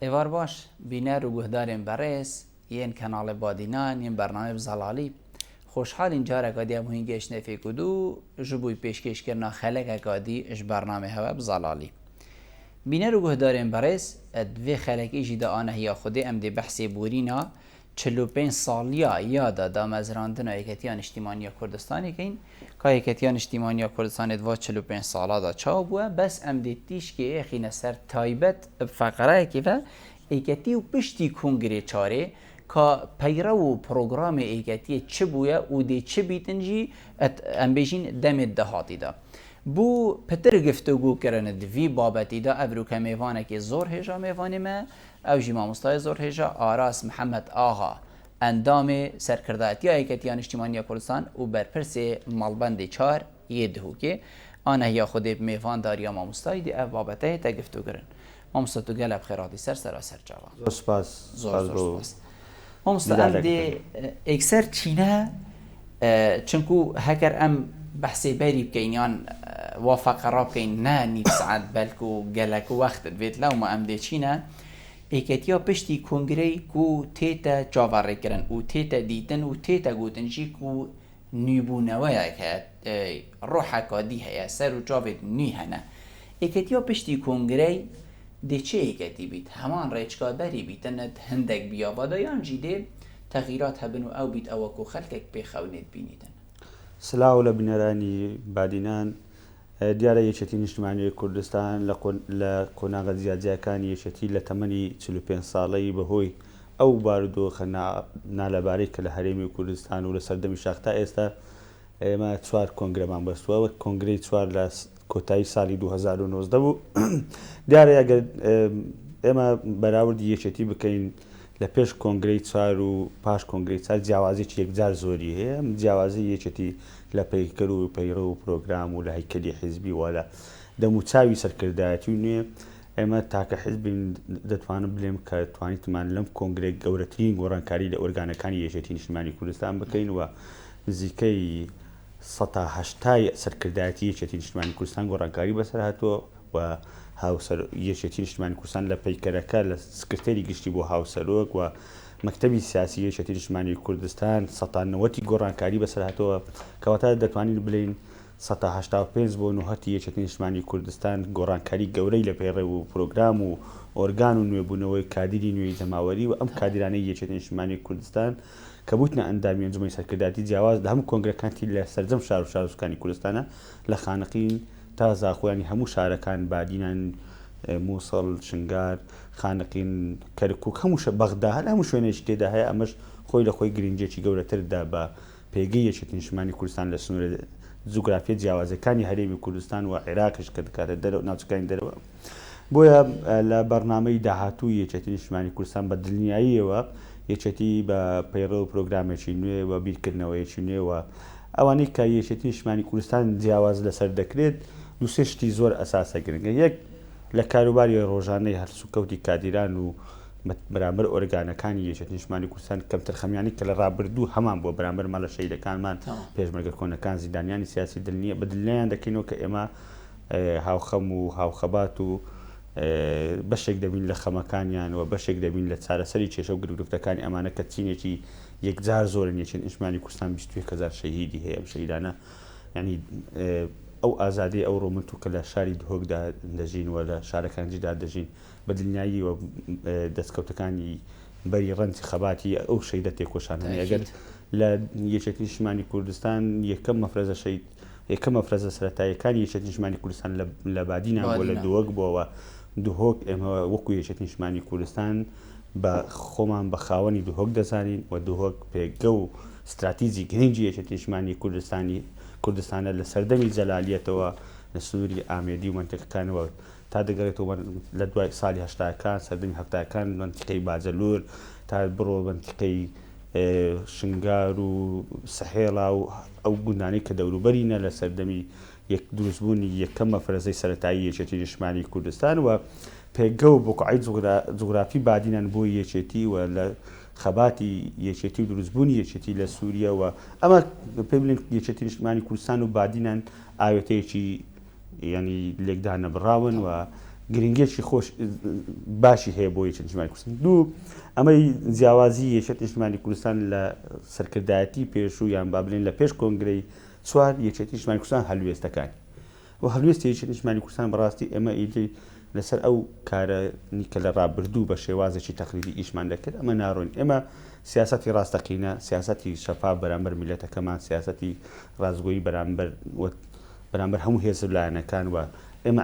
Êvar baş bîner û guhdarên berêz yên kanalê Badînan yên bernameyê bi zelalî. Xoşhalîn careka dî em hûn gehiştine fêkûdû ji bo pêşkêşkirina xelekeka dî ji bernameyê hewe bi zelalî. Bîner û guhdarên berêz di vê xelekê jî de anehiya Xwedê em dê behsê borîna 45 saliya ya da damezrandina Yeketiya Niştîmanî ya Kurdistanê keyn. Ka Yeketiya Niştîmanî ya Kurdistanê di va 45 sala da çawa bûye? Bes em dê tîşkê êxîne ser taybet bi feqereyekê ve Yeketî û piştî kongrê çarê ka peyrew û programê Yeketiyê çi bûye û dê çi bîtin jî em bêjîn demê dahatî de. Bo pitir giftûgû kirin di vî babetî de ev rûke mêvanekê zor hêja mêvanê me Ew jî mamostayê zor hêja Aras Mihemed Axa, endamê Serkirdayetiya Yeketiya Niştîmanî ya Kurdistan û berpirsê Malbendê 4 yê Dihokê. Anehiya Xwedê bi mêvan dariya mamostayî dê ev babete hête giftûkirin. Mamosta tu gelek bi xêr hatî ser sera ser çavan. Zor spas. Zor zor spas. Mamosta em dê êkser çîne çinku heger em behsê berî bikeyn yan wa feqera bikeyn ne nîv saet belku gelek wext divêt lewma em dê çîne êketiya piştî kongreyê ku tête çaverêkirin û tête dîtin û tête gotin jî ku nûbûneweyek heye, ruheka dî heye, ser û çavê nû hene. Êketiya piştî kongreyê dê çi êketî bît? Heman rêçka berî bîtin di hindek biyava de yan jî dê texîrat hebin û ew bît ewa ku xelkek pê xewnê dibînîtin? Silav li bîneranî Badînan. دیارە یەکێتی نیشتمانی کوردستان لە قۆناغە جیاجیاکانی یەکێتی لە تەمەنی 45 ساڵەی بەهۆی ئەو بارودۆخە نالەبارەی کە لە هەرێمی کوردستان و لە سەردەمی شاخ تا ئێستا ئێمە چوار کۆنگرەمان بەستووە وەک کۆنگرەی چوار لە کۆتایی ساڵی 2019 بوو دیارە ئەگەر ئێمە بەراوردی یەکێتی بکەین لە پێش کۆنگرەی چوار و پاش کۆنگرەی چوار جیاوازێکی یەکجار زۆری هەیە جیاوازی یەکێتی لە پەیکەر و پەیڕەو و پرۆگرام و لە هەیکەلی حیزبی و لە دەموچاوی سەرکردایەتی و نوێ ئێمە تاکە حیزبین دەتوانم بلێم کە توانیتمان لەم کۆنگرەی گەورەترین گۆڕانکاری لە ئۆرگانەکانی یەکێتی نیشتمانی کوردستان بکەین و نزیکەی سەتا هەشتای سەرکردایەتی یەکێتی نیشتمانی کوردستان گۆڕانکاری بەسەر هاتووە و هاوسەر یەکێتی نیشتمانی کوردستان لە پەیکەرەکە لە سکرتێری گشتی بۆ هاوسەرۆک و مەکتەبی سیاسی یەکێتی نیشتمانی کوردستان سەتا نەوەتی گۆڕانکاری بەسەر هاتووە کەواتە دەتوانین بلین 85% بۆ نهەتی یەکێتی نیشتمانی کوردستان گۆڕانکاری گەورەی لە پەیڕەو و پرۆگرام و ئۆرگان و نوێبوونەوەی کادیری نوێی جەماوەری و ئەم کادیرانەی یەکێتی نیشتمانی کوردستان کە بووتنە ئەندامی ئەنجومەنی سەرکردایەتی جیاواز لە هەموو کۆنگرەکانتی لە سەرجەم شار و شارۆچکانی کوردستانە لە خانەقین تا زاخۆ یانی هەموو شارەکان بادینان موسڵ شنگار خانەقین کەرکوک هەموو شە بەغدا هەر هەموو شوێنێکی تێدا هەیە ئەمەش خۆی لە خۆی گرنگیەکی گەورەتر دا بە پێگەی یەکێتی نیشتمانی کوردستان لە سنوورە جوگرافیە جیاوازەکانی هەرێمی کوردستان و عێراقیش کە دەکاتە دەرەوە ناوچەکانی دەرەوە بۆیە لە بەرنامەی داهاتووی یەکێتی نیشتمانی کوردستان بە دڵنیاییەوە یەکێتی بە پەیڕەو و پرۆگرامێکی نوێ و بیرکردنەوەیەکی نوێ و ئەوانەی کە یەکێتی نیشتمانی کوردستان جیاواز لەسەر دەکرێت دووسێ شتی زۆر ئەساسە گرنگە یەک لە کاروباری ڕۆژانەی هەلسوکەوتی کادیران و بەرامبەر ئۆرگانەکانی یەکێتی نیشتمانی کوردستان کەمتەرخەمیانی کە لە ڕابردوو هەمان بووە بەرامبەر مەلا شەهیدەکانمان پێشمەرگە کۆنەکان زیندانیانی سیاسی دڵنیا بە دڵنیایان دەکەینەوە کە ئێمە هاوخەم و هاوخەبات و بەشێک دەبین لە خەمەکانیان و بەشێک دەبین لە چارەسەری کێشە و گرفتەکانی ئەمانە کە چینێکی یەکجار زۆرن یەکێتی نیشتمانی کوردستان 21 هەزار شەهیدی هەیە ئەم شەهیدانە یعنی ئەو ئازادی ئەوڕۆ من تو کە لە شاری دهۆکدا دەژین و لە شارەکانجیدا دەژین بە دڵنیایی و دەستکەوتەکانی بەری ڕەنجی خەباتی ئەو شەیدە تێکۆشانە ئەگەر لە یەکێتی نیشتمانی کوردستان یەکەم مەفرەزە شەید یەکەم مەفرەزە سەرەتاییەکانی یەکێتی نیشتمانی کوردستان لە بادینان بووە لە دهۆک بووەوە دهۆک ئێمە وەکو یەکێتی نیشتمانی کوردستان بە خۆمان بە خاوەنی دهۆک دەزانین و دهۆک پێگە و ستراتیجی گرنگی یەکێتی نیشتمانی کوردستانی کوردستانە لە سەردەمی جەلالیەتەوە لە سنووری ئامێدی و مەنتیقەکانەوە تا دەگەڕێتەوە لە دوای ساڵی هەشتاکان سەردەمی هەفتاکان مەنتیقەی باجەلور تا بڕۆ مەنتیقەی شنگار و سەحێڵا و ئەو گوندانەی کە دەوروبەرینە لە سەردەمی یەک دروستبوونی یەکەم مەفرەزەی سەرەتایی یەکێتی نیشتمانی کوردستان و پێگە و بقعەی جوگرافی بادینان بۆ یەکێتی و لە خەباتی یەکێتی و دروستبوونی یەکێتی لە سووریە و ئەمە پێ بڵێن یەکێتی نیشتمانی کوردستان و بادینان ئاوێتەیەکی یانی لێکدانەبڕاون و گرنگیەکی خۆش باشی هەیە بۆ یەکێتی نیشتمانی کوردستان. دوو، ئەمەی جیاوازی یەکێتی نیشتمانی کوردستان لە سەرکردایەتی پێشوو یان با بلێن لە پێش کۆنگرەی چوار یەکێتی نیشتمانی کوردستان هەلوێستەکانی و هەلوێستی یەکێتی نیشتمانی کوردستان بەڕاستی ئێمە ئیدی لەسەر ئەو کارەنی کە لە ڕابردوو بە شێوازێکی تەقلیدی ئیشمان دەکرد ئەمە ناڕۆین. ئێمە سیاسەتی ڕاستەقینە، سیاسەتی شەفاف بەرامبەر میللەتەکەمان، سیاسەتی ڕاستگۆیی بەرامبەر و بەرامبەر هەموو هێز و لایەنەکان و ئێمە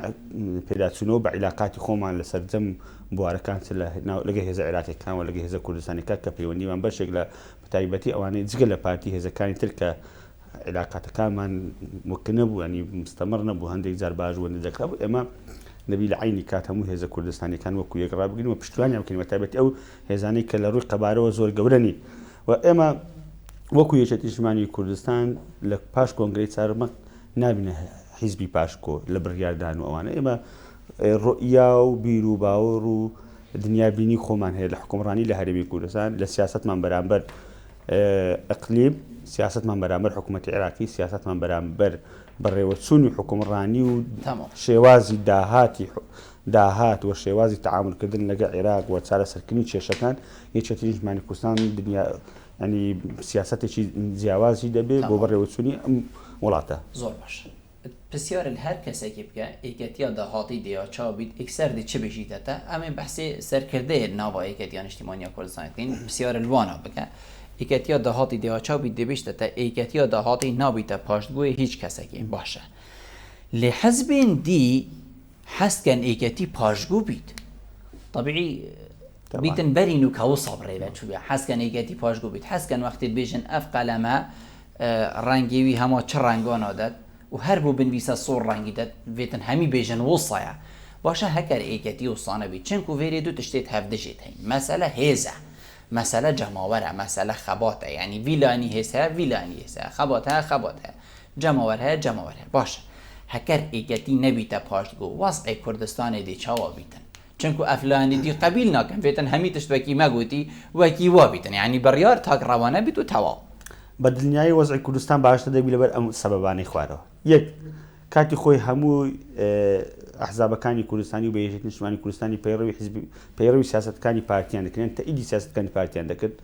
پێداچوونەوە بە عیلاقاتی خۆمان لە سەرجەم بوارەکان چ لە لەگە هێزە عێراقیەکان و لەگە هێزە کوردستانیەکان کە پەیوەندیمان بەشێک لە بەتایبەتی ئەوانەی جگە لە پارتی هێزەکانی تر کە عیلاقاتەکانمان وەک نەبوو ینی مستەمەڕ نەبوو هەندێک جار باش بوو هەندێک جار خراپ بوو ئێمە دەبی لە عەینی کات هەموو هێزە کوردستانیەکان وەکو یەک ڕابگرین و پشتیوانیان بکەین بەتایبەتی ئەو هێزانەی کە لە ڕووی قەبارەوە زۆر گەورە نین و ئێمە وەکو یەکێتی نیشتمانی کوردستان لە پاش کۆنگرەی چارمەق نابینە حیزبی پاشکۆ لە بڕیاردان و ئەوانە ئێمە ڕۆیا و بیر و باوەڕ و دنیابینی خۆمان هەیە لە حکومڕانی لە هەرێمی کوردستان لە سیاستمان بەرامبەر ئەقلیم سیاستمان بەرامبەر حکوومەتی عێراقی سیاستمان بەرامبەر بەڕێوەچوونی حکومڕانی و شێوازی داهاتی داهات و شێوازی تەعامولکردن لەگەڵ عێراق و چارەسەرکردنی کێشەکان یەکێتی نیشتمانی کوردستان دنیا ینی سیاسەتێکی جیاوازی دەبێت بۆ بەڕێوەچوونی ئەم وڵاتە. زۆر باش پرسیار لە هەر کەسێکی بکە یەکێتیا داهاتی دێیا چاو بیت ئیکسەر دێ چ بێژیتە تە ئەمێ بەحسێ سەرکردەیە ناڤا یەکێتیا نیشتیمانیا کوردستان دکەین پرسیار لوانا بکە یەکێتیا داهاتی دێیا چاو بیت دێ بێژتە تە یەکێتیا داهاتی نابیتە پاشتگۆی هیچ کەسەکی باشە لێ حزبێن دی حەز کەن یەکێتی پاشگو بیت تەبیعی بیتن بەرین و کە وسا بڕێ چووە حەز کەن یەکێتی پاشگو بیت حەز کەن وەختی بێژن ئەف قەلەمە ڕەنگی وی هەما چ ڕەنگانا دەد و هەر بوو بنویسە سوور ڕەنگی دەد ڤێتن هەمی بێژن وسایە باشە هەکەر یەکێتی وسانە بیت چنکو ڤێرێ دو تشتێت هەڤدژێت هەین مەسەلە هێزە مەسەلە جەماوەرە مەسەلە خەباتە یانی ڤی لانی هێز هەیە ڤی لانی هێز هەیە خەبات هەیە خەبات هەیە جەماوەر هەیە جەماوەر هەیە باشە هەکەر ئێگەتی نەبیتە پاشتگۆ وەزعێ کوردستانێ دێ چاوا بیتن چونکو ئەفلانی دی قەبیل ناکەن ڤێتن هەمی تشت وەکی مە گوتی وەکی وا بیتن یانی بڕیار تاک ڕەوانە بیت و تەواو. بە دلنیایی وەزعی کوردستان باشتر دەبی لەبەر ئەم سەبەبانەی خوارەوە. یەک، کاتی خۆی هەموو ئەحزابەکانی کوردستانی و بە یەکێتی نیشتمانی کوردستانی پەیڕەوی حیزبی پەیڕەوی سیاسەتەکانی پارتیان دەکرد یان تەئیدی سیاسەتەکانی پارتیان دەکرد.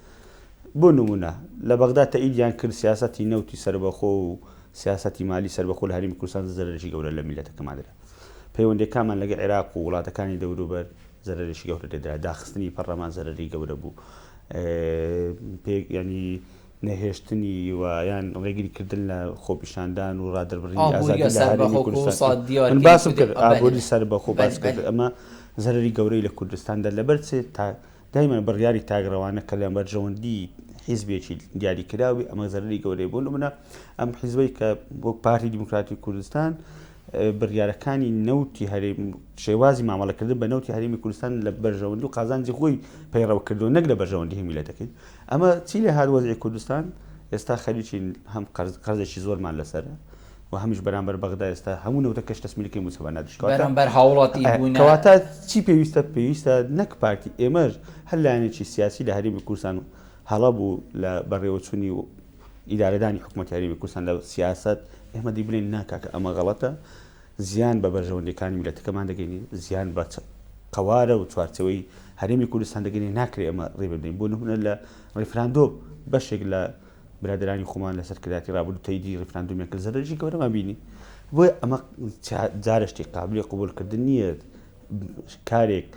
بۆ نموونە لە بەغدا تەئیدیان کرد سیاسەتی نەوتی سەربەخۆ و سیاسەتی مالی سەربەخۆ لە هەرێمی کوردستان زەرەرێکی گەورە لە میللەتەکەمان درا. پەیوەندیەکانمان لەگەڵ عێراق و وڵاتەکانی دەوروبەر زەرەرێکی گەورە لێدرا، داخستنی پەڕلەمان زەرەری گەورە بوو، پێک ینی نەهێشتنی و یان ڕێگری کردن لە خۆپیشاندان و ڕادەربڕینی ئازادی لە هەرێمی کوردستان من باسم کرد ئابووری سەربەخۆ باس کرد ئەمە زەرەری گەورەی لە کوردستاندا لەبەر چ تا دایمەن بڕیاری تاکڕەوانە کە لە بەرژەوەندی حیزبێکی دیاریکراوی ئەمە زەرەری گەورەی بۆ نمونە ئەم حیزبەی کە وەک پارتی دیموکراتی کوردستان بڕیارەکانی نەوتی هەرێم شێوازی مامەڵەکردن بە نەوتی هەرێمی کوردستان لە بەرژەوەندی و قازانجی خۆی پەیڕەو کردو نەک لە بەرژەوەندی میلەتەکەی ئەمە چی لێ هات وەزعی کوردستان ئێستا خەریکین هەم قەرزێکی زۆرمان لەسەرە و هەمیش بەرامبەر بەغدا ئێستا هەموو نەوتەکەش تەسمیلەکەی مووچە بە نادرێت. کەواتە بەرامبەر هاوڵاتی بوونە. کەواتە چی پێویستە؟ پێویستە نەک پارتی ئێمەش هەر لایەنێکی سیاسی لە هەرێمی کوردستان هەڵە بوو لە بەڕێوەچوونی و ئیدارەدانی حکوومەتی هەرێمی کوردستان لە سیاسەت ئێمە دی بلێن نا کاکە ئەمە غەڵەتە زیان بە بەرژەوەندیەکانی میلەتەکەمان دەگەینین زیان بە قەوارە و چوارچێوەی هەرێمی کوردستان دەگەینین ناکرێ ئەمە ڕێ بدەین بۆ نمونە لە ڕیفراندۆم بەشێک لە برادەرانی خۆمان لە سەرکردایەتی ڕابردوو تەیدی ڕیفراندۆمیان کرد زەرەرێکی گەورەمان بینی بۆیە ئەمە جارە شتی قابلی قبولکردن نییە کارێک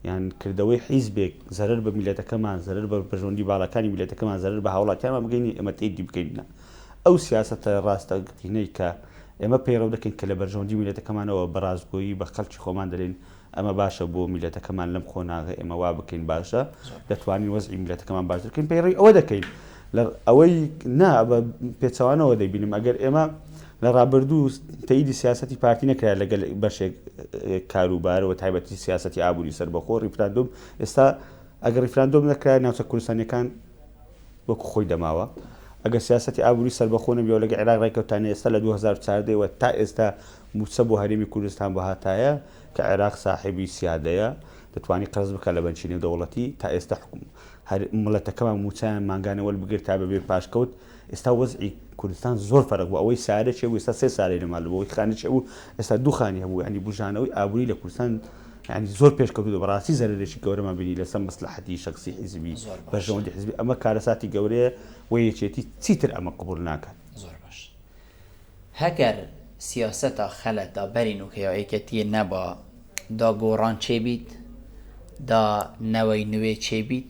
یان کردەوەی حیزبێک زەرەر بە میلەتەکەمان زەرەر بە بەرژەوەندی باڵاکانی میلەتەکەمان زەرەر بە هاوڵاتیانمان بگەینی ئێمە تەیدی بکەین ئەو سیاسەتە ڕاستەقینەی کە ئێمە پەیڕەو دەکەین کە لە بەرژەوەندی میلەتەکەمانەوە بە ڕاستگۆیی بە خەڵکی خۆمان دەلێین ئەمە باشە بۆ میلەتەکەمان لەم قۆناغە ئێمە وا بکەین باشە دەتوانین وەزعی میلەتەکەمان باشتر بکەین پەیڕەوی ئەوە دەکەین لە ئەوەی نا بە پێچەوانەوە دەبینم ئەگەر ئێمە لە ڕابردوو تەیدی سیاسەتی پارتی نەکرا لەگەل بەشێک کاروبارەوە تایبەتی سیاسەتی ئابووری سەربەخۆ ڕیفراندۆم ئێستا ئەگەر ڕیفراندۆم نەکرا ناوچە کوردستانیەکان وەکو خۆی دەماوە. ئەگەر سیاسەتی ئابووری سەربەخۆ نەبیەوە لەگەڵ عێراق ڕێکەوتانە ئێستا لە 2014 وە تا ئێستا مووچە بۆ هەرێمی کوردستان بهاتایە کە عێراق ساحێبی سیادەیە دەتوانی قەرز بکات لە بەنکی نێودەوڵەتی تا ئێستا حکوم هەر مڵەتەکەمان مووچەیان مانگانە وەربگرتا بەبێ پاشکەوت ئێستا وەزعی کوردستان زۆر فەرق بوو ئەوەی سارە چێ بوو ئێستا سێ سارەی لە ماڵ بوو ئەوەی خانی چێ بوو ئێستا دوو خانی هەبوو یانی بوژانەوەی ئابووری لە کوردستان. یانی زۆر پێشکەوتوو بەڕاستی زەرەرێکی گەورەمان بینی لەسەر مەسلحەتی شخصی حیزبی بەرژەوەندی حیزبی ئەمە کارەساتی گەورەیە و یەکێتی چیتر ئەمە قبول ناکات. زۆر باش هەگەر سیاسەتا خەلەتا بەرین و کەیا یەکێتیێ نەبا دا گۆڕان چێ بیت دا نەوەی نوێ چێ بیت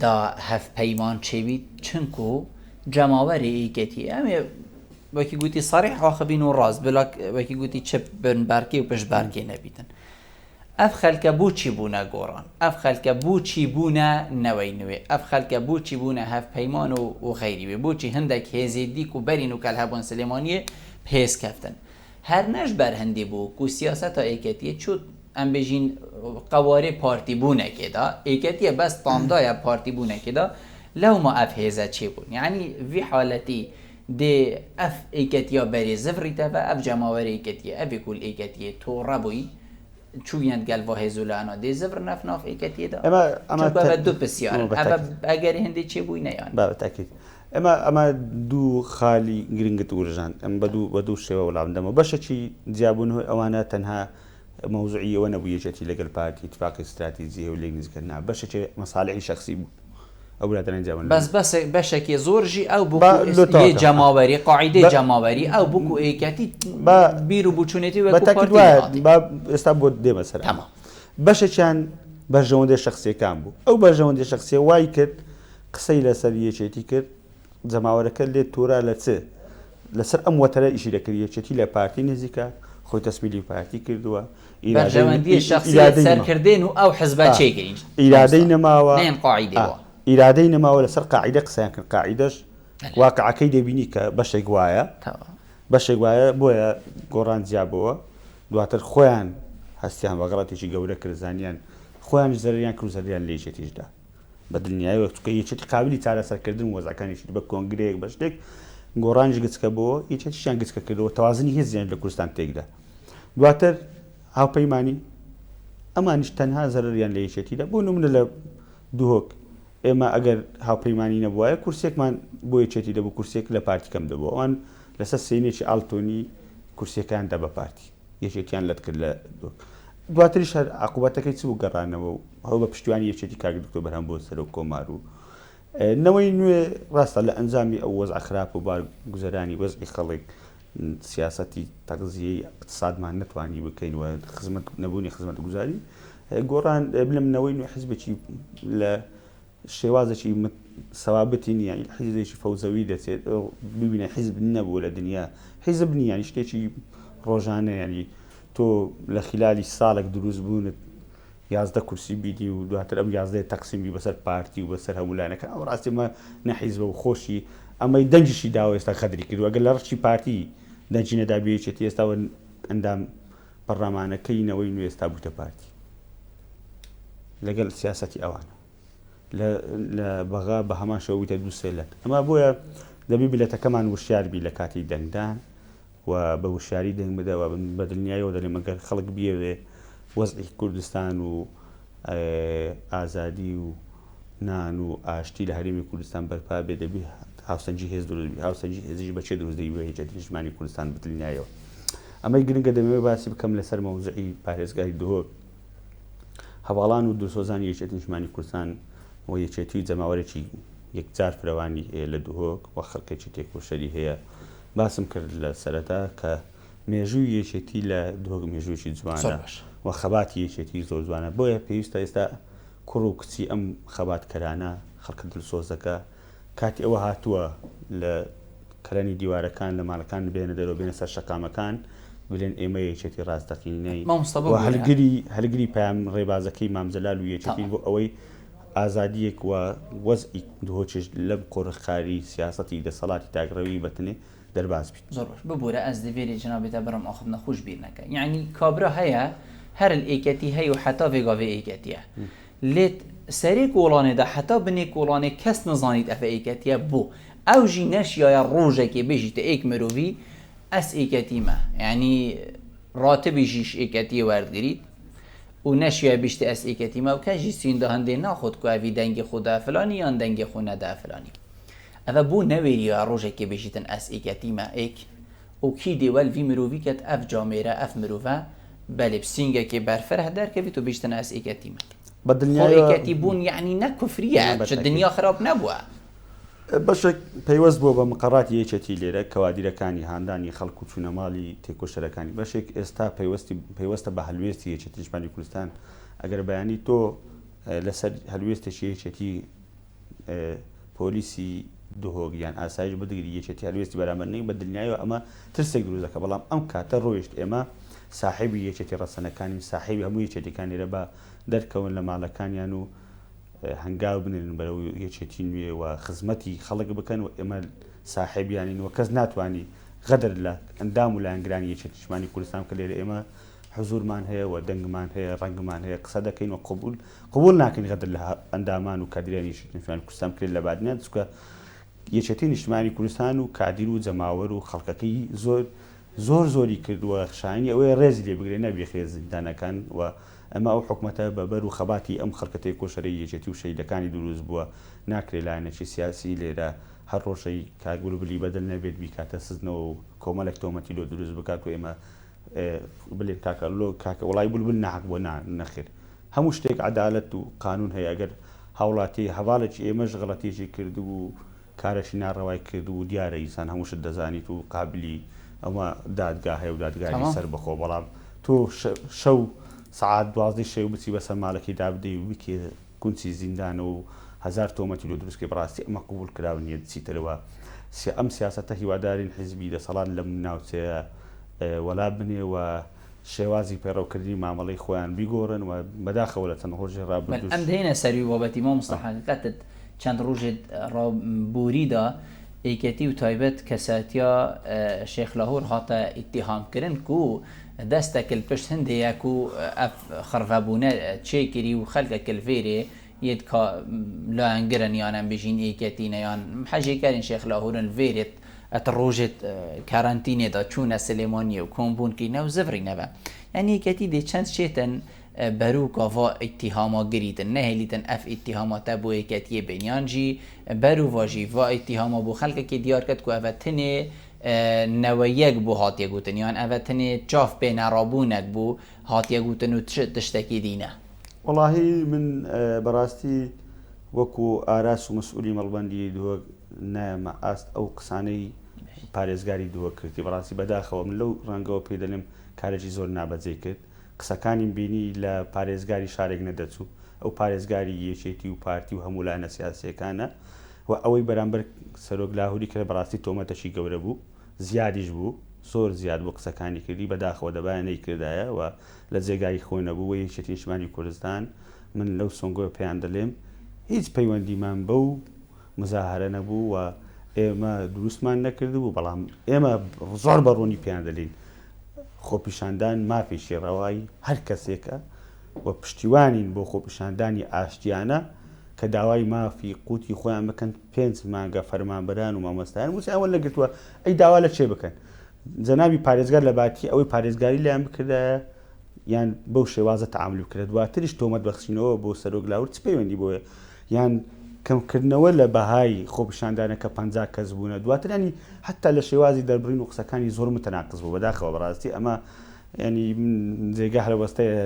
دا هەڤپەیمان چێ بیت چونکو جەماوەری یەکێتی ئەمێ وەکی گوتی سەریح ئاخڤین و ڕاست بلا وەکی گوتی چ بن بەرکێ و پشت بەرکێ نەبیتن ئەف خەلکە بوچی بوونە گۆڕان ئەف خەلکە بوچی بوونە نەوەی نوێ ئەف خەلکە بوچی بوونە هەڤپەیمان و و غەیری وێ بوچی هندەک هێزێ دیک و بەرین و کەل هەبوون سلێمانیێ پێس کەفتن هەر نەش بەر هندی بوو کو سیاسەتا ئێکەتیێ چوت ئەم بێژین قەوارێ پارتی بوونەکێ دا ئێکەتیە بەس تامدایە پارتی بوونەکێ دا لەوما ئەف هێزە چێ بوون یەعنی ڤی حالەتی دێ ئەف ئێکەتیا بەرێ زڤڕیتەڤە ئەف جەماوەرێ ئێکەتیە ئەڤێ کول ئێکەتیێ تۆڕە بووی چووینەت گەل ڤا هێز و لایەنا دێ زڤڕنەف ناف ئێکەتیێ دا ئێمە ئەمە چونکە ئەڤە دو پرسیارن ئەڤە ئەگەرێ هندێ چێ بووی نە یان. با بەتاکید ئێمە ئەمە دوو خالی گرنگت ورژاند ئەم بە دوو بە دوو شێوە وەڵام دەمەوە بەشێکی جیابوونەوەی ئەوانە تەنها مەوزوعی ئەوە نەبوو یەکێتی لەگەل پارتی ئیتفاقی ستراتیجی هەیە و لێک نزیکە نا بەشێکی مەسالحی شەخسی بوو ئەو برادەرانی جیابوون بەس بەس بەشەکی زۆر ژی ئەو بوو با لۆ یێ تەواو کەم جەماوەری قاعیدەی بە جەماوەری ئەو بوو کو ئێکەتی با بیر و بوچونێتی بە وەکو تاکید پارتی وایە لێ هاتی. با ئێستا بۆ دێمە سەر ئەمە تەمام. بەشێکیان بەرژەوەندیە شەخسیەکان بوو ئەو بەرژەوەندیە شەخسیە وای کرد قسەی لەسەر یەکێتی کرد جەماوەرەکە لێت تورا لە چ؟ لەسەر ئەم وەتەرە ئیشی دەکرد یەکێتی لە پارتی نزیکە خۆی تەسمیلی پارتی کردووە ئیرادەی بەرژەوەندیە شەخسیەت ئیرادەی نەما سەرکردێن و ئەو حزبە ئا چێ گرین ئیرادەی مامۆستا نەماوە نەیەن قاعیدەی ئا وا. ئیرادەی نەماوە لەسەر قاعیدە قسەیان کرد قاعیدەش بەلێ. واقعەکەی دەبینی کە بەشێک وایە تەواو. بەشێک وایە بۆیە گۆڕان جیابۆوە دواتر خۆیان هەستیان بە غەڵەتێکی گەورە کرد زانیان خۆیانیش زەرەریان کرد و زەرەریان لە یەکێتیش دا. بە دلنیایەوە چونکە یەکێتی قابلی چارەسەرکردن وەزعەکانی یەکێتی بە کۆنگرەیەک بە شتێک گۆڕانیش گچکە بۆ یەکێتیشیان گچکە کردەوە تەوازنی هێزیان لە کوردستان تێکدا دواتر هاوپەیمانی ئەمانیش تەنها زەرەریان لە یەکێتیدا بۆ نمونە لە دهۆک ئێمە ئەگەر هاوپەیمانی نەبوایە کورسێکمان بۆ یەکێتی دەبوو کورسێک لە پارتی کەم دەبوو ئەوان لەسەر سینێکی ئاڵتۆنی کورسیەکان دا بە پارتی یەکێتیان لەت کرد لە دۆک دواتریش هەر عقوبەتەکەی چ بوو گەڕانەوە و هەو بە پشتیوانی یەکێتی کاک دکتۆر بەرهەم بۆ سەرۆک کۆمار و نەوەی نوێ ڕاستە لە ئەنجامی ئەو وەزع خراپ و بار گوزەرانی وەزعی خەڵک سیاسەتی تەغزیەی اقتصادمان نەتوانی بکەین و خزمەت نەبوونی خزمەت گوزاری گۆڕان بلم نەوەی نوێ حزبێکی لە شێوازێکی سەوابتی نییە حیزبێکی فەوزەوی دەچێت ببینە حیزب نەبوو لە دنیا حیزب نییە یانی شتێکی ڕۆژانە ینی تۆ لە خلالی ساڵێک دروست بوونت 11 کورسی بینی و دواتر ئەم یازدەیە تەقسیم بی بەسەر پارتی و بەسەر هەموو لایەنەکان ئەو ڕاستی مە نە حیزبە و خۆشی ئەمەی دەنگیشی داوە ئێستا غەدری کردووە ئەگەر لە ڕشی پارتی دەنگی نەدابێ یەکێتی ئێستا ئەندام پەڕلەمانەکەی نەوەی نوێ ئێستا بووتە پارتی لەگەل سیاسەتی ئەوانە لە لە بەغا بە هەمان شێوە بوویتە دوو سێ لەت ئەمە بۆیە دەبی میلەتەکەمان وشیار بی لە کاتی دەنگدان و بە وشیاری دەنگ بدە و بە دڵنیایەوە دەلێم ئەگەر خەڵک بیەوێ وەزعی کوردستان و ئازادی و نان و ئاشتی لە هەرێمی کوردستان بەرپا بێ دەبی هاوسەنگی هێز دروست بی هاوسەنگی هێزیش بە چێ دروست دەبی بە یەکێتی نیشتمانی کوردستان بە دڵنیایەوە ئەمەی گرنگە دەمەوێت باسی بکەم لەسەر مەوزوعی پارێزگای دهۆک هەڤاڵان و دلسۆزانی یەکێتی نیشتمانی کوردستان و یەکێتی و جەماوەرێکی یەکجار فرەوانی هەیە لە دهۆک و خەڵکێکی تێکۆشەری هەیە باسم کرد لە سەرەتا کە مێژووی یەکێتی لە دهۆک مێژوویەکی جوانە و خەباتی یەکێتی زۆر جوانە بۆیە پێویستە ئێستا کوڕ و کچی ئەم خەباتکەرانە خەڵکە دلسۆزەکە کاتی ئەوە هاتووە لە کەلەنی دیوارەکان لە ماڵەکان بێنە دەرەوە بێنە سەر شەقامەکان بلێن ئێمە یەکێتی ڕاستەقینەی مامۆستا و ببورە. هەلگری هەلگری پەیام ڕێبازەکەی مام جەلال و یەکێتین تەمام. بۆ ئەوەی ئازادیەک و وەزعی دهۆکیش لەم قۆرخکاری سیاسەتی دەسەڵاتی تاکڕەوی بەتنێ دەرباز بیت. زۆر باش ببورە ئەز دڤێرێ جنابێ تە برم ئاخڤنە خوش بیر نەکە یەعنی کابرا هەیە هەر ال ئێکەتی هەی و حەتا ڤێ گاڤێ ئێکەتیە لێت سەرێ کۆڵانێ دا حەتا بنێ کۆڵانێ کەس نزانیت ئەفە ئێکەتیە بۆ ئەو ژی نەشیایە ڕۆژەکێ بێژیتە ئێک مرۆڤی ئەس ئێکەتیمە یەعنی ڕاتبی ژیش ئێکەتیە وەردگریت و نەشیایە بیشتە ئەس ئێکەتیمە و کەس ژی سویندا هەندێ ناخۆت کو ئەڤی دەنگێ خۆ دا فلانی یان دەنگێ خۆ نەدا فلانی ئەڤە بۆ نەوێریایە ڕۆژەکێ بێژیتن ئەس ئێکەتیمە ئێک و کی دێ وەل ڤی مرۆڤی کەت ئەف جامێرە ئەف مرۆڤە. بەلێ بسینگەکێ بەرفرەه دەرکەڤیت و بیشتن ئەس ئێکەتیمە. بە خۆ دڵنیایەوە ئێکەتی بوون یەعنی نە کوفریە، نا بە چ تەئکید. دنیا خراپ نەبووە. بەشێک پەیوەست بووە بە مقەڕاتی یەکێتی لێرە، کەوادیرەکانی هاندانی خەڵک و چوونە ماڵی تێکۆشەرەکانی، بەشێک ئێستا پەیوەستی پەیوەستە بە هەلوێستی یەکێتی نیشتمانی کوردستان، ئەگەر بەیانی تۆ لەسەر هەلوێستێکی یەکێتی پۆلیسی دهۆک یان ئاسایش بدگری یەکێتی هەلوێستی بەرامبەر نەی بە دلنیایەوە ئەمە ترسێک دروست دەکات، بەڵام ئەم کاتە ڕۆیشت ئێمە ساحێبی یەکێتی ڕەسەنەکانین، ساحێبی هەموو یەکێتیەکان لێرە با دەرکەون لە ماڵەکانیان و هەنگاو بنێن بەرەو یەکێتی نوێ و خزمەتی خەڵک بکەن و ئێمە ساحێبیانین و کەس ناتوانی غەدر لە ئەندام و لایەنگرانی یەکێتی نیشتمانی کوردستان بکە لێرە ئێمە حزورمان هەیە و دەنگمان هەیە ڕەنگمان هەیە قسە دەکەین و قبول قبول ناکەین غەدر لە ئەندامان و کادیرانی یەکێتی نیشتمانی کوردستان بکرێت لە بادینان چونکە یەکێتی نیشتمانی کوردستان و کادیر و جەماوەر و خەڵکەکەی زۆر زۆر زۆری کردووە شایەنی ئەوەیە ڕێزی لێ بگرێ نەک بیخرێت زیندانەکان و ئەمە ئەو حکومەتە بە بەر و خەباتی ئەم خەڵکە تێکۆشەرەی یەکێتی و شەهیدەکانی دروست بووە ناکرێ لایەنێکی سیاسی لێرە هەر ڕۆژەی کاک بولبولی بەدل نەبێت بیکاتە سزنەوە و کۆمەڵێک تۆمەتی لۆ دروست بکات و ئێمە بلێن کاکە لۆ کاکە وڵی بولبول ناحەق بووە نا نەخێر هەموو شتێک عەدالەت و قانون هەیە ئەگەر هاوڵاتی هەڤاڵێکی ئێمەش غەڵەتیەکی کردبوو کارێکی ناڕەوای کردبوو دیارە ئینسان هەموو شت دەزانیت و قابلی ئەوە دادگا هەیە و دادگای تەمام. سەربەخۆ بەڵام تۆ شەو سەعات دوازدەی شەو بچی بەسەر ماڵەکەی دابدەی و بیکەی کونچی زیندانەوە و هەزار تۆمەتی لۆ دروست کەی بەڕاستی ئەمە قبوڵ کراو نییە چیترەوە ئەم سیاسەتە هیوادارین حیزبی دەسەڵات لەم ناوچەیە وەلا بنێ و شێوازی پەیڕەوکردنی مامەڵەی خۆیان بیگۆڕن و بەداخەوە لە چەند ڕۆژی بەل ڕابردووش ئەم دێینە سەروی بابەتی مامۆستا حەقیقەتت چەند ڕوژێت ڕابوریدا یەکێتی و تایبەت کەسایەتیا شێخ لاهور هاتە ئیتیهام کرن کو دەستە کل پشت هندێ یە کو ئەف خڕڤەبونە چێ کری و خەلکە کل ڤێرێ یێت کا لایەنگرن یان ئەم بژین یەکێتینە یان حەژێکەرین شێخ لاهورن ڤێرێت ئەت ڕوژێت کارانتینێدا چوونە سلێمانیە و کۆمبوون کینە و زڤرینەڤە یانی یەکێتی دێ چەند شێتن بەروکا ڤا ئیتیهاما گریتن نەهێلیتن ئەف ئیتیهاما تە بۆ یەکەتیێ بێن یان ژی بەروڤا ژی ڤا ئیتیهاما بۆ خەلکەکێ دیار کەت کو ئەڤە تنێ نەوەیەک بۆ هاتیە گوتن یان ئەڤە تنێ چاف پێ نەڕابوونەک بوو هاتیە گوتن و چ تشتەکی دی نە. وەڵاهی من بەڕاستی وەکو ئاراس و مەسئولی مەڵبەندی دهۆک نایەمە ئاست ئەو قسانەی پارێزگاری دهۆک کردی بەڕاستی بەداخەوە من لەو ڕەنگەوە پێی دەلێم کارێکی زۆر نابەجێی کرد قسەکانیم بینی لە پارێزگاری شارێک نەدەچوو ئەو پارێزگاری یەکێتی و پارتی و هەموو لایەنە سیاسیەکانە و ئەوەی بەرامبەر سەرۆک لاهوری کرد بەڕاستی تۆمەتەکی گەورە بوو زیادیش بوو زۆر زیاد بوو قسەکانی کردی بەداخەوە دەبایە نەیکردایە و لە جێگای خۆی نەبوو و یەکێتی نیشتمانی کوردستان من لەو سۆنگەوە پێیان دەلێم هیچ پەیوەندیمان بەو مزاهەرە نەبوو و ئێمە دروستمان نەکردبوو بەڵام ئێمە زۆر بە ڕوونی پێیان دەلێین خۆپیشاندان مافێکی ڕەوای هەر کەسێکە و پشتیوانین بۆ خۆپیشاندانی ئاشتیانە کە داوای مافی قوتی خۆیان بکەن پێنج مانگە فەرمانبەران و مامۆستایان مووچەیان وەرنەگرتووە ئەی داوا لە کێ بکەن جەنابی پارێزگار لە باتی ئەوەی پارێزگاری لێیان بکردایە یان بەو شێوازە تەعامولی بکرێت دواتریش تۆمەت بەخشینەوە بۆ سەرۆک لاهور چ پەیوەندی بۆیە یان کەمکردنەوە لە بەهای خۆپیشاندانەکە 50 کەس بوونە دواتر ینی حتا لە شێوازی دەربڕین و قسەکانی زۆر متەناقز بوو بەداخەوە بەڕاستی ئەمە ینی جێگا هەلوەستەیە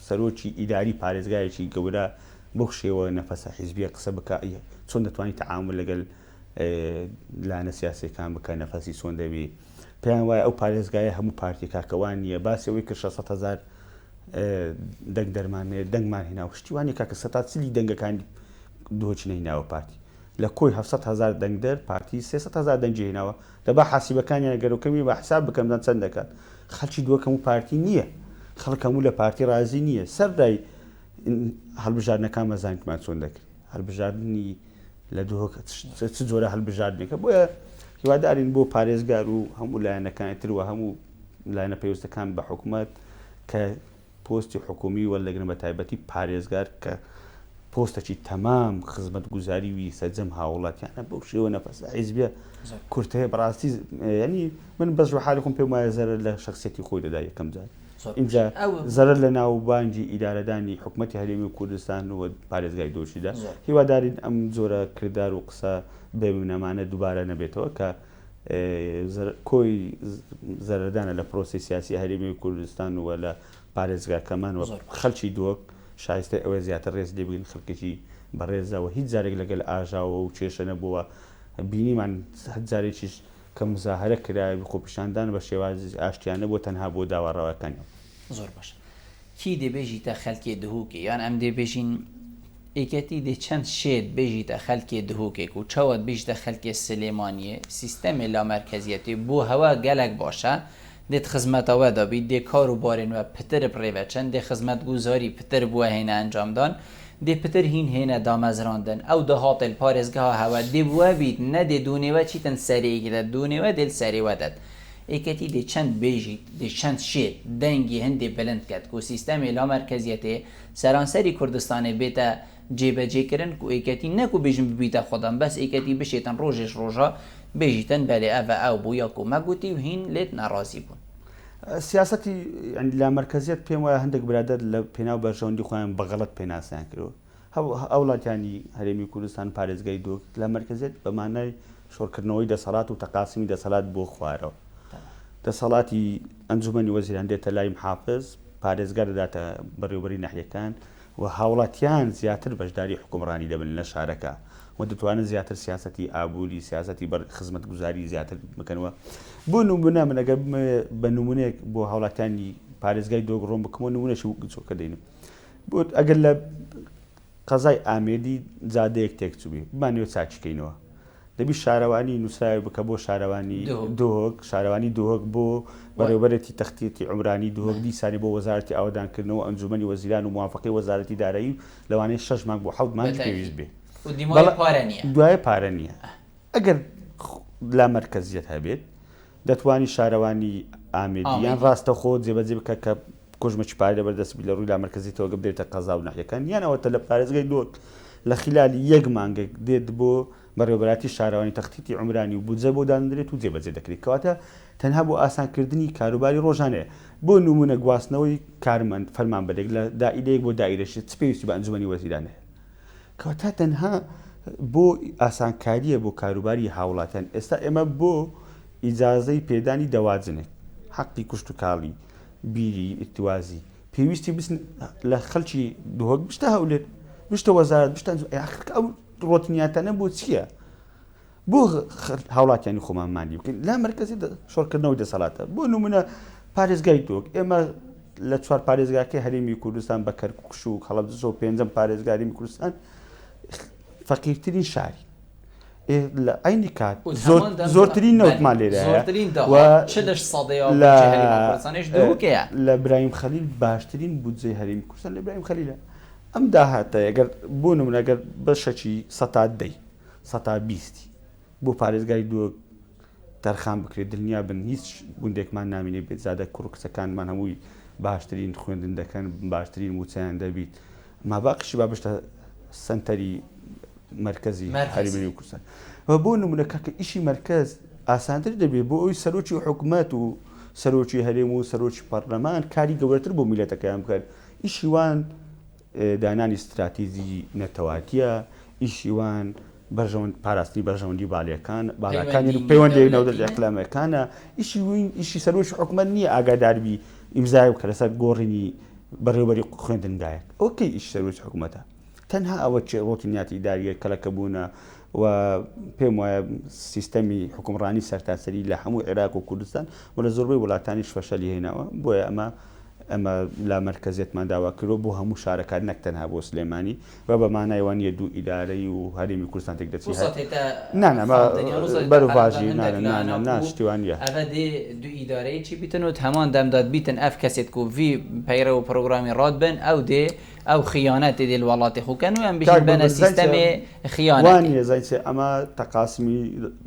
سەرۆکی ئیداری پارێزگایەکی گەورە بەو شێوە نەفەسە حیزبیە قسە بکە چۆن دەتوانانی تەعامول لەگەل لایەنە سیاسیەکان بکە نەفەسی چۆن دەبی پێیان وایە ئەو پارێزگایە هەموو پارتی کاکە وا نییە باسی ئەوەی کرد 600 هەزار دەنگ دەرمان هەیە دەنگمان هێنا و شتی وانە کاکە سەتا چلی دەنگەکانی دهۆکی نەهیناوە پارتی لە کۆی 700 هەزار دەنگدەر پارتی 300 هەزار دەنگی هێناوە دەبا حاسیبەکانیان گەرەکەمی بە حساب بکەم زان چەند دەکات خەڵکی دووەک هەموو پارتی نییە خەڵک هەموو لە پارتی ڕازی نییە سەرڕای هەڵبژاردنەکان مەزانکمان چۆن دەکرێت هەڵبژاردنی لە دهۆک چ جۆرە هەلبژاردنێکە بۆیە هیوادارین بۆ پارێزگار و هەموو لایەنەکانی تر و هەموو لایەنە پەیوەستەکان بە حکوومەت کە پۆستی حکومی وەردەگرن بە تایبەتی پارێزگار کە پۆستەکی تەمام خزمەتگوزاری وی سەرجەم هاوڵاتیانە بەو شێوە نەفەسە حیزبیە کورتەیە بەڕاستی ینی من بەس بە حالی خۆم پێم وایە زەرەر لە شخصیەتی خۆی دەدا یەکەم جار ئینجا زەرەر لە ناوبانگی ئیدارەدانی حکومەتی هەرێمی کوردستان و پارێزگای دۆشیدا هیوادارین ئەم جۆرە کردار و قسە بێ بنەمانە دووبارە نەبێتەوە کە کۆی زەرەردانە لە پرۆسی سیاسی هەرێمی کوردستان و لە پارێزگاکەمان و خەلکی دهۆک شایستەی ئەوەیە زیاتر رێز لێ بگرین خەلکێکی بەڕێزە و هیچ جارێک لەگەل ئاژاوە و کێشە نەبووە بینیمان هەر جارێکیش کە موزاهەرە کرا خۆپیشاندان بە شێوازی ئاشتیانە بووە تەنها بۆ داوا ڕەواکانیان. زۆر باشە کی دێ بێژیتە خەلکێ دهوکێ یان ئەم دێ بێژین ئێکەتی دێ چەند شێت بێژیتە خەلکێ دهوکێک و چەوەت بیژتە خەلکێ سلێمانیێ سیستەمێ لامەرکەزیەتێ بۆ هەوە گەلەک باشە دێت خزمەتا وە دابیت دێ کار و بارێن وە پتر بڕێڤە چەن دێ خزمەتگوزاری پتر بوە هێنە ئەنجامدان دێ پتر هین هێنە دامەزراندن ئەو داهاتێل پارێزگەها هەوە دێ بوە بیت نە دێ دونێوە چیتن سەرێ ئیکدە دونێوە دێل سەرێ وە دەت ئێکەتی دێ چەند بێژیت دێ چەند شێت دەنگی هندێ بلند کەت کو سیستەمێ لامەرکەزیەتێ سەرانسەری کوردستانێ بێتە جێبەجێ کرن کو ئێکەتی نەکو بێژن ببیتە خودان بەس ئێکەتی بشێتن ڕۆژێش ڕۆژا بێژیتن بەلێ ئەڤە ئەو بوو یا کو مە گوتی و هین لێت ناڕازی بوون. سیاسەتی یانی لامەرکەزیەت پێم وایە هەندێک برادەر لە پێناو بەرژەوەندی خۆیان بە غەڵەت پێناسەیان کردوە. هاوڵاتیانی هەرێمی کوردستان پارێزگای دهۆک لامەرکەزیەت بە مانای شۆڕکردنەوەی دەسەڵات و تەقاسمی دەسەلات بۆ خوارەوە. دەسەڵاتی ئەنجومەنی وەزیران دێتە لای محافز، پارێزگار دەداتە بەڕێوەبەری ناحیەکان، و هاوڵاتیان زیاتر بەشداری حوکمڕانی دەبن لە شارەکە و دەتوانن زیاتر سیاسەتی ئابووری، سیاسەتی بەر خزمەتگوزاری زیاتر بکەن و بۆ نمونە من ئەگەر بمەوێ بە نمونەیەک بۆ هاوڵاتیانی پارێزگای دۆک ڕۆن بکەمەوە نمونەشی چۆکە دەینم بۆ ئەگەر لە قەزای ئامێدی جادەیەک تێکچووبی بمانەوێت چاکی کەینەوە دەبی شارەوانی نووسراوێک بکە بۆ شارەوانی دهۆک، شارەوانی دهۆک بۆ بەڕێوەبەرێتی تەختیتی عومرانی دهۆک، دیسانی بۆ وەزارەتی ئاوەدانکردنەوە و ئەنجوومەنی وەزیران و موافەقەی وەزارەتی دارایی و لەوانەیە شەش مانگ بۆ حەوت مانگیش پێویست بێ. دوایە پارە نییە. ئەگەر لامەرکەزیەت هەبێت دەتوانی شارەوانی ئامێدی یان ڕاستەخۆ جێبەجێ بکە کە کۆژمەکی پارەی لەبەر دەست بی لە ڕووی لامەرکەزیتەوە گە بدرێتە قەزا و ناحیەکان یان ئەوەتە لە پارێزگای دهۆک لە خلالی یەک مانگێک دێت بۆ بەڕێوەبەرایەتی شارەوانی تەختیتی عومرانی و بودجە بۆ دادەنرێت و جێبەجێ دەکرێت کەواتە تەنها بۆ ئاسانکردنی کاروباری ڕۆژانەیە بۆ نمونە گواستنەوەی کارمەند فەرمانبەرێک لە دائیرەیەک بۆ دائیرەشی چ پێویستی بە ئەنجومەنی وەزیران هەیە کەواتە تەنها بۆ ئاسانکارییە بۆ کاروباری هاوڵاتیان ئێستا ئێمە بۆ ئیجازەی پێدانی دەواجنێک حەقی کوشتوکاڵی بیری ئیرتوازی پێویستی بچن لە خەلکی دهۆک بشتە هەولێر بشتە وەزارەت بشتە ئاخر ئەو ڕۆتینیاتانە بۆ چییە؟ بۆ هاوڵاتیانی خۆمان ماندی بکەین لا مرکزی شۆڕکردنەوەی دەسەڵاتە بۆ نمونە پارێزگای دهۆک ئێمە لە چوار پارێزگاکەی هەرێمی کوردستان بە کەرکوک و هەڵەبجە و پێنجەم پارێزگاری کوردستان فەقیرترین شاری لە عەینی کات زۆرترین نەوتمان لێرەیە لە برایم خەلیل باشترین بودجەی هەرێمی کوردستان لە برایم خەلیلە ئەم داهاتە گەر بۆ نمونە گەر بەشەکی سەتا دەی سەتا بیستی بۆ پارێزگای دهۆک تەرخان بکرێت دلنیا بن هیچ گوندێکمان نامینێ بێت زادە کوڕ و کچەکانمان هەمووی باشترین خوێندن دەکەن باشترین موچەیان دەبیت ماباقیشی با بشتە سەنتەری مەرکەزی هەرێمی کوردستان و بۆ نمونە کاکە ئیشی مەرکەز ئاسانتر دەبێت بۆ ئەوی سەرۆکی حکومەت و سەرۆکی هەرێم و سەرۆکی پەرلەمان کاری گەورەتر بۆ میلەتەکەیان بکەن ئیشی وان دانانی ستراتیجی نەتەواتیە ئیشی وان بەرژەوەند پاراستنی بەرژەوەندی باڵیەکان باڵاکانی پەیوەندی نەودەست ئەقلامەکانە ئیشی وین ئیشی سەرۆکی حکومەت نییە ئاگاداربی ئیمزای بکە لەسەر گۆڕینی بەڕێوبەری خوێندنگایەک ئەوە کەی ئیشی سەرۆکی حکومەتە تەنها ئەوە چێ ڕۆتینیاتی ئیداریە کەلەکەبوونە و پێم وایە سیستەمی حکومڕانی سەرتاسەری لە هەموو عێراق و کوردستان و لە زۆربەی وڵاتانیش فەشەلی هێناوە بۆیە ئەمە ئەمە لامەرکەزیەتمان داوا کردوە بۆ هەموو شارەکان نەک تەنها بۆ سلێمانی و بە مانای وا نیە دوو ئیدارەی و هەرێمی کوردستان تێک دەچی هەر نا نا ما بەروڤاژی نا نا نا نا شتی وا نیە. ئەڤە دێ دو ئیدارەی چی بیتن و هەمان دەم داد بیتن ئەڤ کەسێت کو ڤی پەیڕەو و پرۆگرامی ڕاد بن ئەو دێ ئەو خیانەتێ دێ وەڵاتێ خو کەن و ئەم کاک بیژن بەنە بلبل زانی چیە سیستەمێ وا خیانەتێ. نیە زانی چیە ئەمە تەقاسمی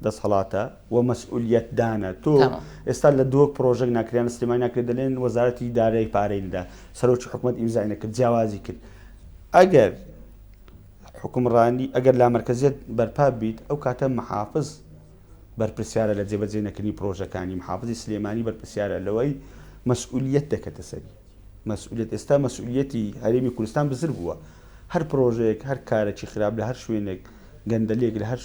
دەسەڵاتە و مەسئولیەت دانە تۆ تەمام. ئێستا لە دهۆک پرۆژەک ناکرێ یان لە سلێمانی ناکرێ دەلێن وەزارەتی دارای پارەی نەدا سەرۆکی حکومەت ئیمزای نەکرد جیاوازی کرد ئەگەر حوکمڕانی ئەگەر لامەرکەزیەت بەرپا بیت ئەو کاتە محافز بەرپرسیارە لە جێبەجێ نەکردنی پرۆژەکانی محافزی سلێمانی بەرپرسیارە لەوەی مەسئولیەت دەکەتە سەری مەسئولیەت ئێستا مەسئولیەتی هەرێمی کوردستان بزر بووە هەر پرۆژەیەک هەر کارێکی خراپ لە هەر شوێنێک گەندەلیەک لە هەر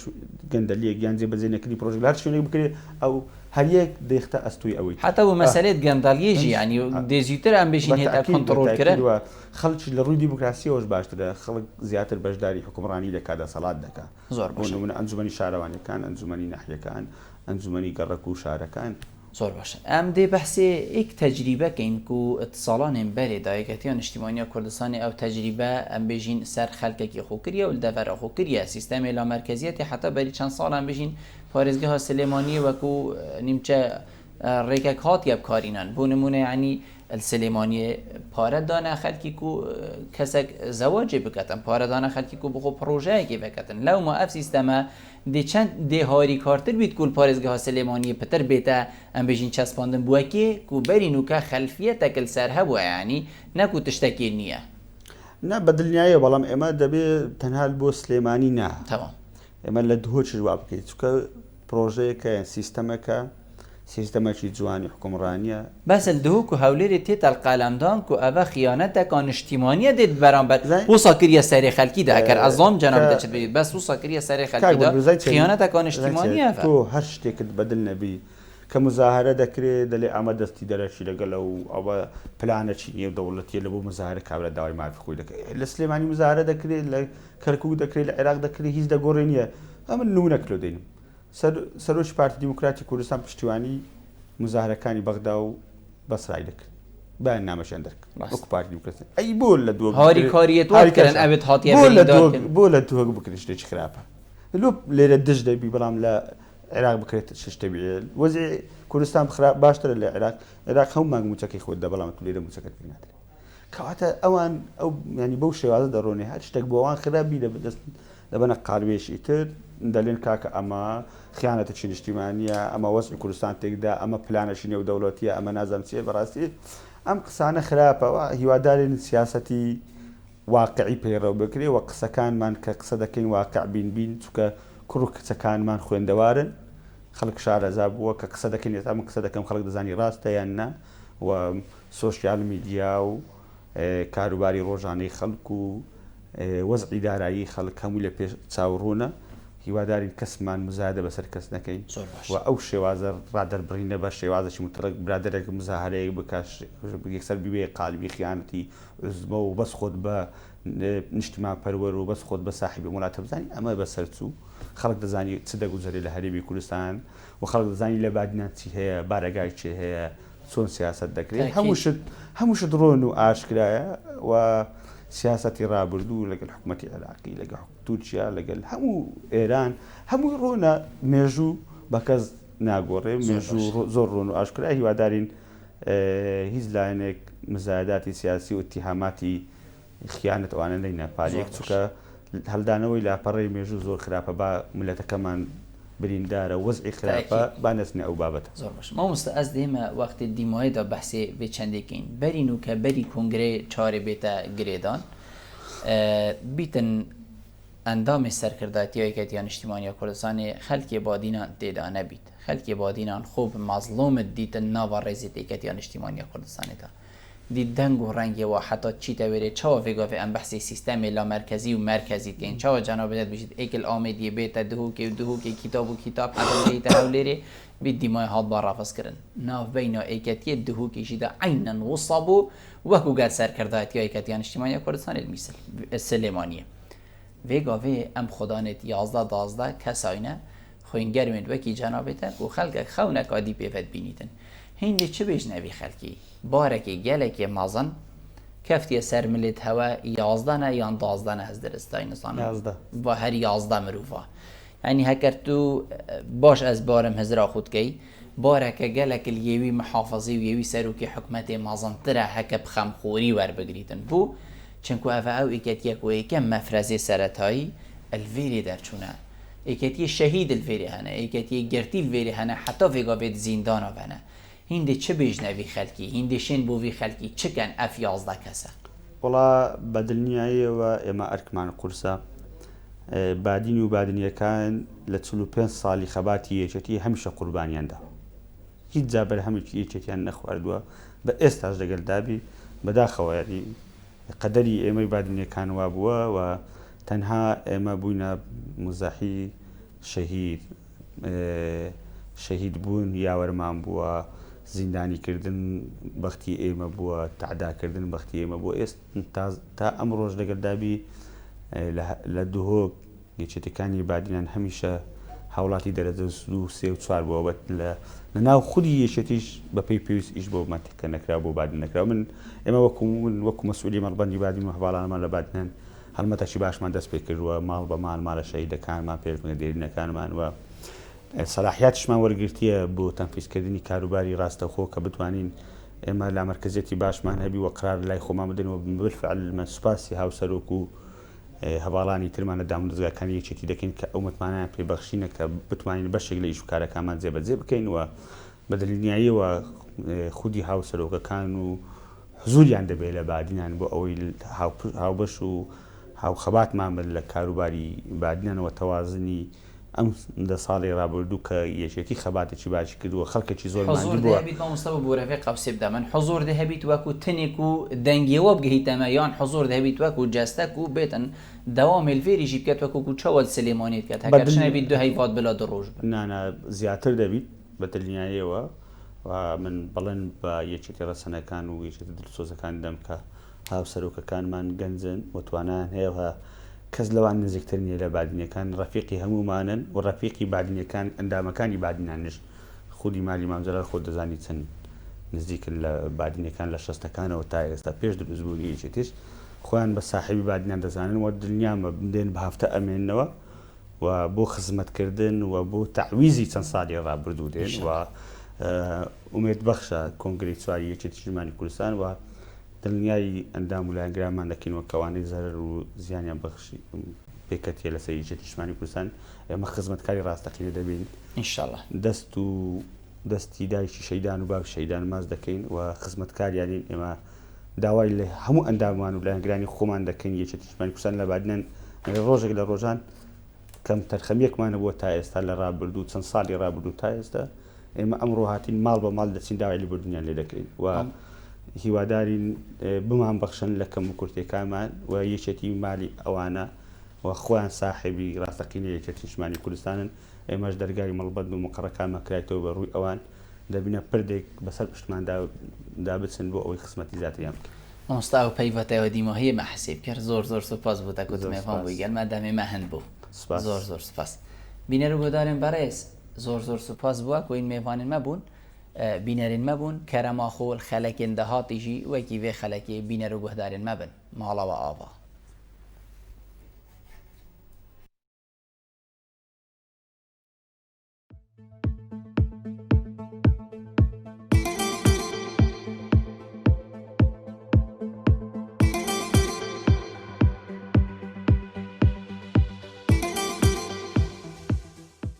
گەندەلیەک یان جێبەجێ نەکردنی پرۆژە لە هەر شوێنێک بکرێ ئەو هەر یەک دەیختە ئەستۆی ئەوەی تر. حەتا بۆ مەسەلەێت گەندەڵیێ ژی یانی دێ زیوتر ئەم بێژین هێتە بەتەئکید کۆنتڕۆڵ بەتەئکید کرن. و خەڵکیش لە ڕووی دیموکراسیەوەش باشترە خەڵک زیاتر بەشداری حوکمڕانی دەکا دەسەڵات دەکا زۆر بۆ باشە. نمونە ئەنجومەنی شارەوانیەکان ئەنجومەنی ناحیەکان ئەنجومەنی گەڕەک و شارەکان. زۆر باشە ئەم دێ بەحسێ ئێک تەجریبە کەین کو ئتساڵانێن بەرێ دا یەکەتیا نیشتیمانیا کوردستانێ ئەو تەجریبە ئەم بێژین سەر خەلکەکی خو کریە و لدەڤەرا خو کریە سیستەمێ لامەرکەزیەتێ حەتا بەری چەند ساڵ ئەم بێژین پارێزگەها سلێمانیێ وەکو نیمچە ڕێکەک هاتیە بکارینان بۆ نمونە یانی سلێمانیێ پارە دانە خەلکی کو کەسەک زەواجێ بکەتن پارە دانە خەلکی کو بخۆ پڕۆژەیەکێ ڤەکەتن لەوما ئەف سیستەمە دێ چەند دێ هاریکارتر بیت کو پارێزگەها سلێمانیێ پتر بێتە ئەم بێژین چەسپاندن بوە کێ کو بەری نوکە خەلفیەتەک لسەر هەبوە یانی نەکو تشتەکێ نیە. نا بە دلنیایەوە بەڵام ئێمە دەبێ تەنها بۆ سلێمانی نا تەمام. ئێمە لە دهۆکیش وا بکەین چونکە پرۆژەیەکە یان سیستەمەکە سیستەمەکی جوانی حوکمڕانیە. بەس ال دهۆک و هەولێرێ تێتە القەلەمدان کو ئەڤە خیانەتەکا نیشتیمانیە دێت بەرامبەر زای وسا کریە سەرێ خەلکی دا ئەکەر ئەزام کە جەنابت دەچت بێژیت بەس وسا کریە سەرێ کاک خەلکی دا بەربر زای چێ خیانەتەکا زای چێ نیشتیمانیە ئەڤە. تۆ هەر شتێکت بەدل نەبی کە مزاهرە دەکرێ دەلێ ئەمە دەستی دەرەکی لەگەلە و ئەوە پلانەکی نێو دەوڵەتیە لە بۆ مزاهرە کابرا داوای مافی خۆی دەکا لە سلێمانی مزاهرە دەکرێ لە کەرکوک دەکرێ لە عێراق دەکرێ هیچ دەگۆڕێ نییە ئەمن نمونەک لۆ دێنم سەرۆکی پارتی دیموکراتی کوردستان پشتیوانی مزاهرەکانی بەغدا و بەسرای دەکرد بەیان نامەشیان دەرکرد وەکو پارتی دیموکراتی ئەی بۆ لە دۆک هاریکاریت وات کردن ئەوێت هاتیە بۆ لە دۆک بۆ لە دۆک بکرێت شتێکی خراپە لۆ لێرە دژ دەبی بەڵام لە عێراق بکرێت شش تەبیعیە وەزعی کوردستان خراپ باشترە لە عێراق عێراق هەموو مانگ موچەکەی خۆت دە بەڵام تو لێرە موچەکەت پێ نادرێت کەواتە ئەوان ئەو ینی بەو شێوازە دەڕۆنێ هەر شتێک بۆ ئەوان خراپ بی دەست دەبەنە قالبێکی تر دەلێن کاکە ئەمە خیانەتێکی نیشتیمانیە ئەمە وەزعی کوردستان تێکدا ئەمە پلانێکی نێودەوڵەتیە ئەمە نازانم چیە بەڕاستی ئەم قسانە خراپە و هیوادارین سیاسەتی واقعی پەیڕەو بکرێ و قسەکانمان کە قسە دەکەین واقع بین بین چونکە کوڕ و کچەکانمان خوێندەوارن خەڵک شارەزا بووە کە قسە دەکەین ئێستا من قسە دەکەم خەڵک دەزانی ڕاستە یان نا و سۆشیال میدیا و کاروباری ڕۆژانەی خەڵک و وەزعی دارایی خەڵک هەمووی لە پێش چاو ڕوونە، هیوادارین کەسمان مزایدە بەسەر کەس نەکەین و ئەو شێوازە ڕادەربڕینە بە شێوازێکی موتڵەق برادەرێک مزاهەرەیەک بکا یەکسەر بیبەیە قالبی خیانەتی عوزمە و بەس خۆت بە نیشتیمانپەروەر و بەس خۆت بە ساحیبی وڵاتە بزانی ئەمە بەسەر چوو خەڵک دەزانی چ دەگوزەرێ لە هەرێمی کوردستان و خەڵک دەزانی لە بادینان چی هەیە بارەگای کێ هەیە چۆن سیاسەت دەکرێت هەموو شت هەموو شت ڕۆن و ئاشکرایە و سیاسەتی ڕابردوو لەگەل حکوومەتی عێراقی لەگە تورکیا لەگەل هەموو ئێران هەمووی ڕۆنە مێژوو بە کەس ناگۆڕێ مێژوو زۆر ڕۆن و ئاشکرا هیوادارین هیچ لایەنێک مزایداتی سیاسی و اتهاماتی خیانەت ئەوانە نەینە پاریەک چونکە هەلدانەوەی لاپەڕەی مێژوو زۆر خراپە با ملەتەکەمان بریندارە وەزعی خراپە با نەچنە ئەو بابەتە. زۆر باش مامۆستا ئەز دێمە وەختێ دیمایێ دا بەحسێ ڤێ چەندێ کەین بەری نوکە بەری کۆنگرەێ چارێ بێتە گرێدان بیتن ئەندامێ سەرکردایەتیا یەکێتیا نیشتیمانیا کوردستانێ خەلکێ بادینان تێدا نەبیت خەلکێ بادینان خۆ ب مەزڵومت دیتن ناڤا ڕێزێت یەکێتیا نیشتیمانیا کوردستانێ دا دی دەنگ و ڕەنگێ وا حەتا چیتە وێرێ چاوە ڤێ گاڤێ ئەم بەحسێ سیستەمێ لامەرکەزی و مەرکەزی دکەین چاوە جەنابت بژیت ئێکل ئامێدیێ بێتە دهوکێ و دهوکێ کیتاب و کیتاب حەتا دێیتە هەولێرێ بیت دیمای هات با ڕەفز کرن ناڤبەینا ئێکەتیێ دهوکیشی دا عەینەن وسا بوو وەکو گەر سەرکردایەتیا یەکەتیا نیشتیمانیا کوردستانێ میسل سلێمانیێ ڤێ گاڤێ ئەم خودانێت 11 12 کەساینە خوینگەرمێت وەکی جەنابێتە و خەلکەک خەونەکا دی پێڤەت بینیتن هیندێ چ بێژنە ڤی خەلکی بارەکێ گەلەکێ مەزن کەفتیە سەر ملێت هەوە 11 نە یان 12 نە هەز درستای نزانم 11 با هەر 11 مروڤا یعنی هەکەر تو باش ئەز بارم هزرا خود کەی بارەکە گەلەک یێوی محافظی و یێوی سەرۆکی حکومەتێ مەزنترە هەکە بخەمخۆری وەربگریتن بوو چونکو ئەڤە ئەو ئیکەتیە کو یەکەم مەفرەزێ سەرەتایی الڤێرێ دەرچوونە ئیکەتیە شەهید الڤێرێ هەنە ئیکەتیە گرتی الڤێرێ هەنە حەتا ڤێگا ڤێت زیندانا ڤەنە هیندێ چ بێژنە ڤی خەلکی هیندێ شێن بۆ ڤی خەلکی چ کەن ئەف 11 کەسە. وەڵا بە دلنیاییەوە ئێمە ئەرکمان قورسە. بادین و بادینیەکان لە 45 ساڵی خەباتی یەکێتی هەمیشە قوربانیان داوە. هیچ جا بەرهەمێکی یەکێتیان نەخواردووە بە ئێستاش لەگەل دابی بەداخەوە یانی قەدەری ئێمەی بادینیەکان وابووە و تەنها ئێمە بووینە موزەحی شەهید، شەهید بوون یاوەرمان بووە، زیندانی کردن بەختی ئێمە بووە، تەعدا کردن بەختی ئێمە بووە، ئێست تا ئەمڕۆش لەگەل دابی لە دهۆک یەکێتیەکانی بادینان هەمیشە هاوڵاتی دەرەجە دوو سێ و چوار بووە لە ناو خودی یەکێتیش بەپێی پێویست ئیش بۆ مەنتیقە نەکرا بۆ بادین نەکرا من ئێمە وەکو من وەکو مەسئولی مەڵبەندی بادین و هەڤاڵانمان لە بادینان هەڵمەتەکی باشمان دەست پێ کردووە ماڵ بە ماڵ مالە شەهیدەکانمان پێشمەرگە دێرینەکانمان و سەلاحیاتیشمان وەرگرتیە بۆ تەنفیزکردنی کاروباری ڕاستەوخۆ کە بتوانین ئێمە لامەرکەزیەتی باشمان هەبی و قرار لای خۆمان بدەین و بالفعل من سوپاسی هاوسەرۆک و هەڤاڵانی ترمان لە دامودەزگاکانی یەکێتی دەکەین کە ئەو متمانەیان پێ بەخشینە کە بتوانین بەشێک لە ئیش و کارەکانمان جێبەجێ بکەین و بە دڵنیاییەوە خودی هاوسەرۆکەکان و حزوریان دەبێت لە بادینان بۆ ئەوەی هاوبەش و هاوخەباتمان بن لە کاروباری بادینانەوە تەوازنی ئەم دە ساڵەی ڕابردوو کە یەکێتی خەباتێکی باشی کردووە خەڵکێکی زۆر حزور ماندوو دێ بووە. هەبیت مامۆستا ببورە ڤێ قەوسێ بدە من حزور دێ هەبیت وەکو تنێک و دەنگێوە بگەهیتە مە یان حزور دێ هەبیت وەکو جەستەک و بێتن دەوامێ لڤێری ژی بکەت وەکو کو چەوە سلێمانی بکەت بە هەکەر دل چنەبیت دو هەیڤات بلا دو ڕۆژ بن. نا نا زیاتر دەبیت بە دلنیایەوە و من بەڵێن بە یەکێتی ڕەسەنەکان و یەکێتی دلسۆزەکان دەم کە هاوسەرۆکەکانمان گەنجن و توانایان هەیە و کەس لەوان نزیکتر نییە لە بادینیەکان، ڕەفیقی هەموومانن و ڕەفیقی بادینیەکان ئەندامەکانی بادینانیش، خودی مالی مام جەلال خۆت دەزانی چەند نزیکن لە بادینیەکان لە شەستەکانەوە تا ئێستا پێش دروستبوونی یەکێتیش خۆیان بە ساحێبی بادینان دەزانن و دلنیامە دێن بە هەفتە ئەمێننەوە و بۆ خزمەتکردن و بۆ تەعویزی چەند ساڵی ڕابردوو دێن و ئومێد بەخشە کۆنگرەی چواری یەکێتی نیشتمانی کوردستان و دڵنیای ئەندام و لایەنگرانمان دەکەین وەک ئەوانەی زەرەر و زیانیان بەخشی پێکەتیە لەسەر یەکێتی نیشتمانی کوردستان ئێمە خزمەتکاری ڕاستەقینە دەبین ان شاءاللە. دەست و دەستی دایکی شەیدان و باوکی شەیدان ماچ دەکەین و خزمەتکاریانین ئێمە داوای لە هەموو ئەندامان و لایەنگرانی خۆمان دەکەین یەکێتی نیشتمانی کوردستان لە بادینان ڕۆژێک لە ڕۆژان کەم تەرخەمیەکمان هەبووە تا ئێستا لە ڕابردوو چەند ساڵی ڕابردوو تا ئێستا ئێمە ئەمڕۆ هاتین ماڵ بە ماڵ دەچین داوای لێبوردنیان لێ دەکەین و هیوادارین بمان بەخشن لە کەم و کورتەکانمان و یەکێتی مالی ئەوانە و خۆیان ساحێبی ڕاستەقینە یەکێتی نیشتمانی کوردستانن ئێمەش دەرگای مەڵبەند و مقەڕەکانمان کرایتەوە بە ڕووی ئەوان دەبینە پردێک بەسەر پشتماندا دا بچن بۆ ئەوەی خزمەتی زیاتریان بکەین. مامۆستا ئەو پەیڤە تەوە دیماهیە مە حسیب کرد زۆر زۆر سوپاس بۆ تە کوت زۆر مێڤان سوپاس. بووی گەل مە دەمێ مە هەند بوو سوپاس. زۆر زۆر سوپاس بینەر و گۆدارێن بەڕێز زۆر زۆر سوپاس بووە کوین مێڤانێن مە بوون بینەرێن مە بوون کەرەما خۆل خەلەکێن دەهاتی ژی وەکی ڤێ خەلەکێ بینەر و گۆهدارێن مە بن ماڵەوە ئاڤا.